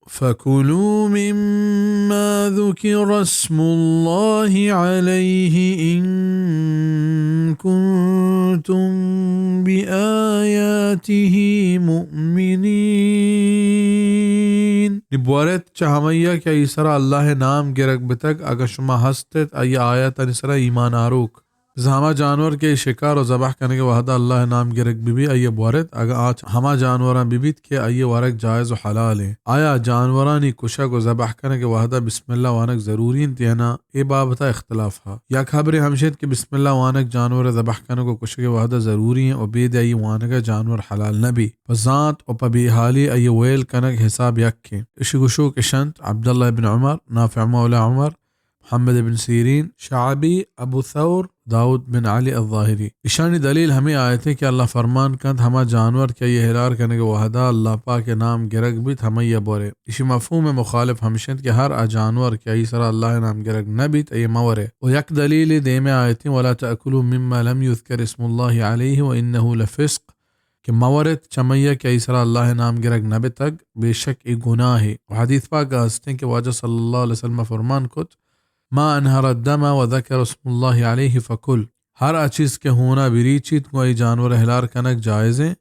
فكلوا مما ذكر اسم الله عليه إن كنتم بآياته مؤمنين. نی بورت چہ ہمیا کہ آئی سرا اللہ نام گرگ بتگ، اگاں شما ہست ات آئی آیاتانی سرا ایمان آروک. بزاں ہما جانور کہ شکار و ذبح کنگ وہدا اللہ نام گرگ ببی، آئی بورت، اگاں آ ہما جانوراں ببیت کہ آئی ورگ جائز و حلال ہیں. آیا جانورانی کشگ و ذبح کنگ وہدا بسم اللہ وانگ ضروری انت یا نہ؟ اے بابتا اختلاف ہا. یک حبرے ہمشیت کہ بسم اللہ وانگ جانور ذبح کنگ و کشگ وہدا ضروری ہیں و بید آئی وانگ جانور حلال نبی. پہ زانت و پہ بیحالی آئی ویل کنگ حساب یک ہیں. اشی گشوک اشنت عبداللہ ابن عمر، نافع مولى عمر، محمد بن سیرین، شعبی، ابو ثور، داؤد بن علی الظاہری. اشانی دلیل ہمے آیت کہ اللہ فرمان کنت، ہما جانور کہ آئی ہلار کنگ وہدا اللہ پاک نام گرگ بیت، ہمیا بورے. اشی مفہوم مخالف ہمشنت کہ ہر آ جانور کہ آئی سرا اللہ نام گرگ نہ بیت، آئی مورے. و یک دلیل دیم آیت، ولا تأكلوا مما لم يذكر اسم الله عليه وإنه لفسق، کہ مورت چمیا کہ آئی سرا اللہ نام گرگ نہ بتگ، بے شک اے گناہے. و حدیث پاک ہستیں کہ واجہ صلی اللہ علیہ وسلم فرمان کت، ما انهر الدم وذكر اسم الله عليه فكل. ہر آ چیز کہ ہونا بریچیت، گوں آئی جانور ہلار کنگ جائزیں،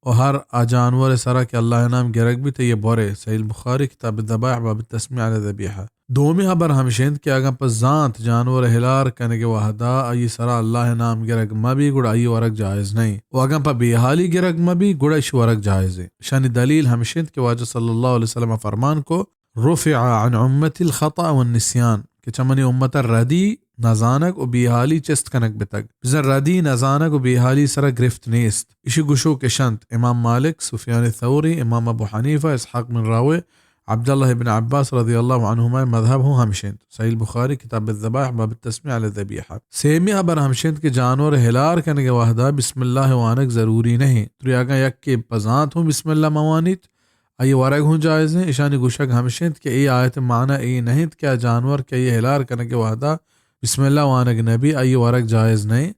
و ہر آ جانور سرا کہ اللہ نام گرگ بیت، آئی بورے. صحیح البخاری، کتاب الذبائح، باب التسمیہ علی الذبیحہ. دومی حبر ہمشنت کہ اگاں پہ زانت جانور ہلار کنگ وہدا آئی سرا اللہ نام گرگ مبی، گڑا آئی ورگ جائز نہیں. و اگاں پہ بیحالی گرگ مبی، گڑا اشی ورگ جائز ہے. شانی دلیل ہمشنت کہ واجہ صلی اللہ علیہ وسلم فرمان کو، رفع عن امتی الخطأ والنسیان، کہ چہ منی امت ردی، نزانگ و بیحالی چست کنگ بتگ. بزاں ردی، نزانگ و بیحالی سرا گرفت نیست. اشی گشوک اشنت امام مالک، سفیان ثوری، امام ابو حنیفہ، اسحاق بن راہویہ، عبداللہ ابن عباس رضی اللہ عنہما مذہب ہوں ہمشنت. صحیح البخاری، کتاب الذبائح، باب التسمیہ علی الذبیحہ. سیمی حبر ہمشنت کہ جانور ہلار کنگ وہدا بسم اللہ وانگ ضروری نہیں. تری اگاں یک کہ پہ زانت ہوں بسم اللہ موانیت، آئی ورگ ہوں جائز ہیں. اشانی گشگ ہمشنت کہ اے آیت معنی اے نہیں کہ آ جانور کہ آئی ہلار کنگ وہدا بسم اللہ وانگ نبی، آئی ورگ جائز نہیں،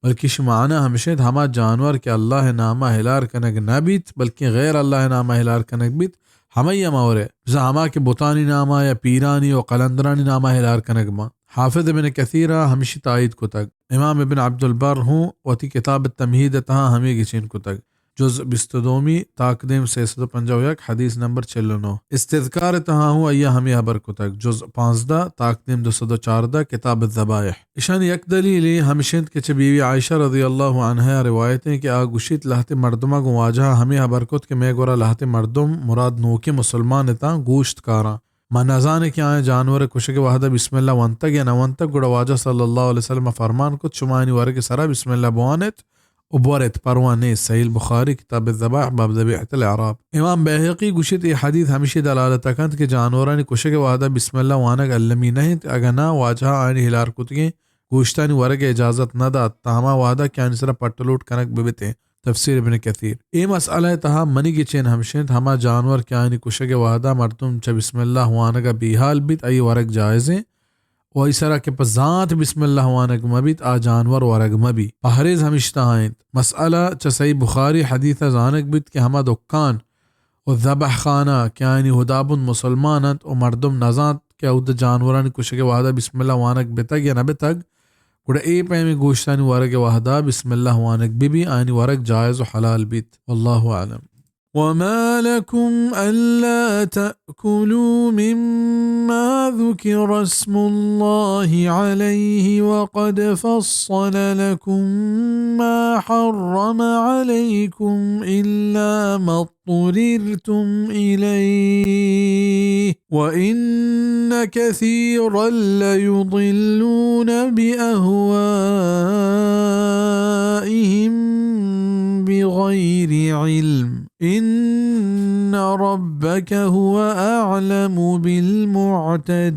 بلکہ اشی معنی ہمشنت ہما جانور کہ اللہ نامہ ہلار کنگ نہ بیت، بلکہ غیر اللہ نامہ ہلار کنگ بیت، ہمائی مورے. بزاں ہما کہ بتانی نامہ یا پیرانی و قلندرانی نامہ ہلار کنگ باں. حافظ ابن کثیر ہمشی تائید کتگ. امام ابن عبد البر ہوں وتی کتاب التمہید تہا ہمے گچین کتگ. جز بیست و دومی، تاکدیم سیصد و پنجاہ و یک، حدیث نمبر چل و نو. استذکار تہا ہوں آئی ہمے حبر کتگ، جز پانزدہ، تاکدیم دو سد و چاردہ، کتاب الذبائح. اشانی یک دلیلے ہمشنت کہ چہ بی بی عائشہ رضی اللہ عنہا روایتیں کہ آ گشیت، لہتے مردماں گوں واجہا ہمے حبر کت کہ مئے گورا لہتے مردم، مراد نوکیں مسلمان اتاں، گوشت کاراں. ما نزانیں کہ آیاں جانور کشگ وہدا بسم اللہ ونتگ یا نہ ونتگ، گڑا واجہ صلی اللہ علیہ وسلم فرمان کت، شما آیانی ورگ سرا بسم اللہ بوانت و بورت، پرواہ نیست. صحیح البخاری، کتاب الذبائح، باب ذبیحۃ الاعراب. امام بیہقی گوشیت، اے حدیث ہمشی دلالت کنت کہ جانورانی کشگ وہدا بسم اللہ وانگ المی نہ انت، اگاں نہ واجہا آیانی ہلار کتگیں گوشتانی ورگ اجازت نہ دات، تا ہما وہدا کہ آیانی سرا پٹ لوٹ کنگ ببتیں. تفسیر ابن کثیر. اے مسئلہ تہا منی گچین ہمشنت، ہما جانور کہ آیانی کشگ وہدا مردم چہ بسم اللہ وانگا بیحال بیت، آئی ورگ جائزیں. و آئی سرا کہ پہ زانت بسم اللہ وانگ مبیت، آ جانور ورگ مبی. پہریز ہمشتہا انت. مسئلہ چہ صحیح بخاری حدیثا زانگ بیت کہ ہما دکان و ذبح خانہ کہ آیانی ہدابند مسلمان انت و مردم نزانت کہ اود جانورانی کشگ وہدا بسم اللہ وانگ بتگ یا نہ بتگ، گڑا اے پیمیں گوشتانی ورگ وہدا بسم اللہ وانگ ببی، آیانی ورگ جائز و حلال بیت. واللہ اعلم. وما لكم ألا تأكلوا مما ذكر اسم الله عليه وقد فصل لكم ما حرم عليكم إلا ما اضطررتم إليه وإن كثيرا ليضلون بأهوائهم بغير علم إن ربك هو أعلم بالمعتدين.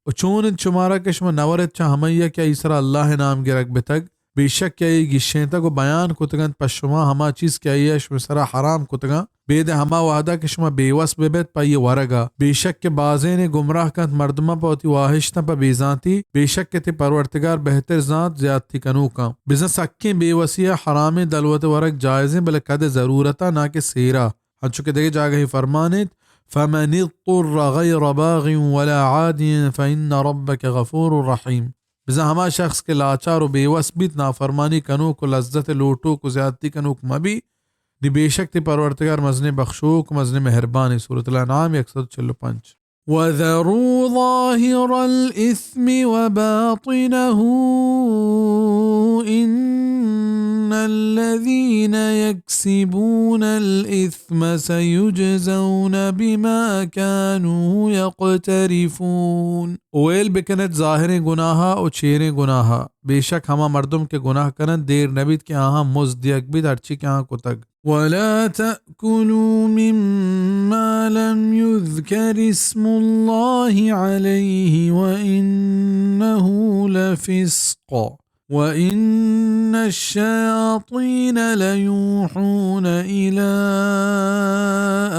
و چون انت شمارا کہ شما نورت چہ ہمیا کہ آئی سرا اللہ نام گرگ بتگ؟ بے شک کہ آئی گیشینتگ و بیان کتگ انت پہ شما ہما چیز کہ آئی شمئے سرا حرام کتگاں، بید ہما وہدا کہ شما بے وس ببیت پہ آئی ورگا. بے شک کہ بازینے گمراہ کنت مردماں پہ وتی واہشتاں پہ بے زانتی. بے شک کہ تئی پرورتگار بہتر زانت زیادتی کنوکاں. بزاں سکیں بے وسیا حرامیں دلوت ورگ جائزیں، بلے کد ضرورتا، نا کہ سیرا. انچو کہ دگہ جاگہے فرمانیت، فمن اضطر غیر باغ ولا عاد فإن ربك غفور رحیم۔ بزاں ہما شخص کہ لاچار و بے وس بیت، نافرمانی کنوک و لذت لوٹوک و زیادتی کنوک مہ بی، نی بے شک تئی پروردگار مزنیں بخشوک، مزنیں مہربانے۔ سورۃ الانعام، یک سد چل و پنچ۔ وذروا ظاهر الإثم وباطنه إن الذين يكسبون الإثم سيجزون بما كانوا يقترفون۔ و ویل بکنت ظاہریں گناہا و چیریں گناہا، بے شک ہما مردم کہ گناہ کننت دیر نبیت کہ آہاں مزد دیگ بیت ہرچی کہ آہاں کتگ۔ ولا تأكلوا مما لم يذكر اسم الله عليه وإنه لفسق وإن الشياطين ليوحون إلى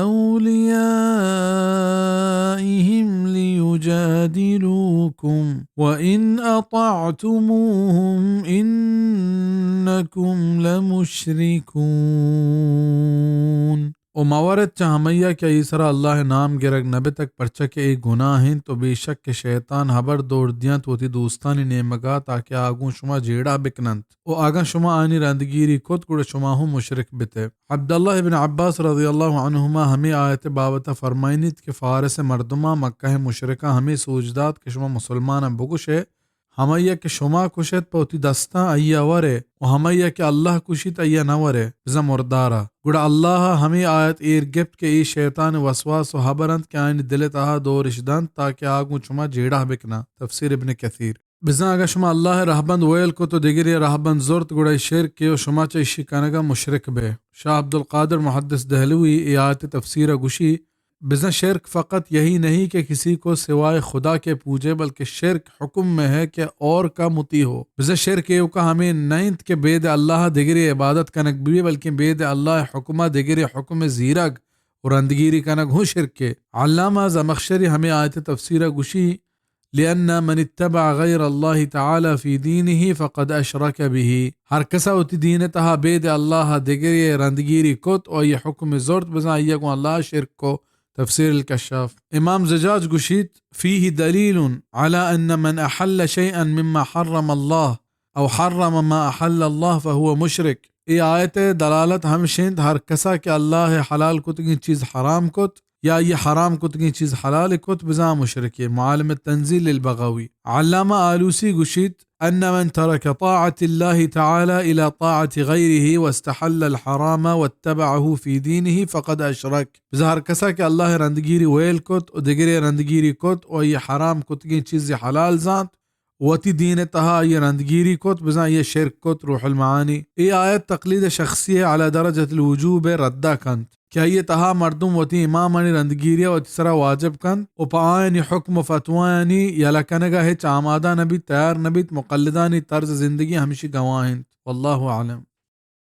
أوليائهم ليجادلوكم وإن أطعتموهم إنكم لمشركون۔ و مہ ورت چہ ہمئیا کہ آئی سرا اللہ ءِ نام گرگ نہ بتگ، پرچا کہ اے گناہ انت، و بے شک کہ شیطان ہبر دور دینت وتی دوستانی نیمگا تاکہ آ گوں شما جیڑہ بکننت، و اگاں شما آیانی رندگیری کت گڑا شما ہوں مشرک بتے۔ عبداللہ ابن عباس رضی اللہ عنہما ہمے آیت ءِ بابت ءَ فرمائینیت کہ فارس ءِ مردماں مکہ ءِ مشرکاں ہمے سوج دات کہ شما مسلماناں بگوشے، ہمائی ءَ کہ شما کشت پہ وتی دستاں آئی ءَ ورے، و ہمائی ءَ کہ اللہ کشیت آئی ءَ نہ ورے، بزاں مردار ءَ۔ گڑا اللہ ءَ ہمے آیت ایر گپت کہ اے شیطان ءِ وسواس و ہبر انت کہ آیانی دل ءِ تہا دورش دنت تاکہ آ گوں شما جیڑہ بکناں۔ تفسیر ابن کثیر۔ بزاں اگاں شما اللہ ءِ رہبند ویل کت و دگرے ءِ رہبند زرت، گڑا اے شرکے و شما چہ ایشی کنگ ءَ مشرک بئے۔ شاہ عبدالقادر محدث دہلوی اے آیت ءِ تفسیر ءَ گوشی، بزاں شرک فقط یہی نہیں کہ کسی کو سوائے خدا کے پوجے، بلکہ شرک حکم میں ہے کہ اور کا مطیع ہو۔ بزاں شرک ایوکا ہمے نہ انت کہ بید اللہ ءَ دگرے ءِ عبادت کنگ بہ بی، بلکیں بید اللہ ءِ حکم ءَ دگرے ءِ حکم ءِ زیرگ و رندگیری کنگ ہوں شرکے۔ علامہ زمخشری ہمے آیت ءِ تفسیر ءَ گوشی، لأن من اتبع غير الله تعالى في دينه فقد أشرك به۔ ہر کسا وتی دین ءِ تہا بید اللہ ءَ دگرے ءِ رندگیری کت و آئی ءِ حکم زرت، بزاں آئی ءَ گوں اللہ ءَ شرک کو۔ تفسیر الکشاف۔ امام زجاج گوشیت، فيه دليل على أن من أحل شيئا مما حرم الله أو حرم ما أحل الله فهو مشرك۔ اے آیت ءِ دلالت ہمش انت، ہر کسا کہ اللہ ءِ حلال کتگیں چیز حرام کت یا آئی ءِ حرام کتگیں چیز حلال کت، بزاں مشرکے۔ معالم التنزیل للبغوی۔ علامہ آلوسی گوشیت، أن من ترك طاعة الله تعالى إلى طاعة غيره واستحل الحرام واتبعه في دينه فقد أشرك۔ بزاں ہر کسا کہ اللہ ءِ رندگیری ویل کت و دگرے ءِ رندگیری کت و آئی ءِ حرام کتگیں چیزے حلال زانت، وتی دین ءِ تہا آئی ءِ رندگیری کت، بزاں آئی ءَ شرک کت۔ روح المعانی۔ اے آیت تقلید شخصی ءِ علی درجۃ الوجوب ءِ رد ءَ کنت کہ آئی ءِ تہا مردم وتی امامانی رندگیری ءَ وتی سرا واجب کنت و پہ آیانی حکم و فتوایانی یلہ کنگ ءَ ہچ آمادہ نہ بیت، تیار نہ بیت، مقلدانی طرز زندگی ہمشی گواہ انت۔ واللہ اعلم۔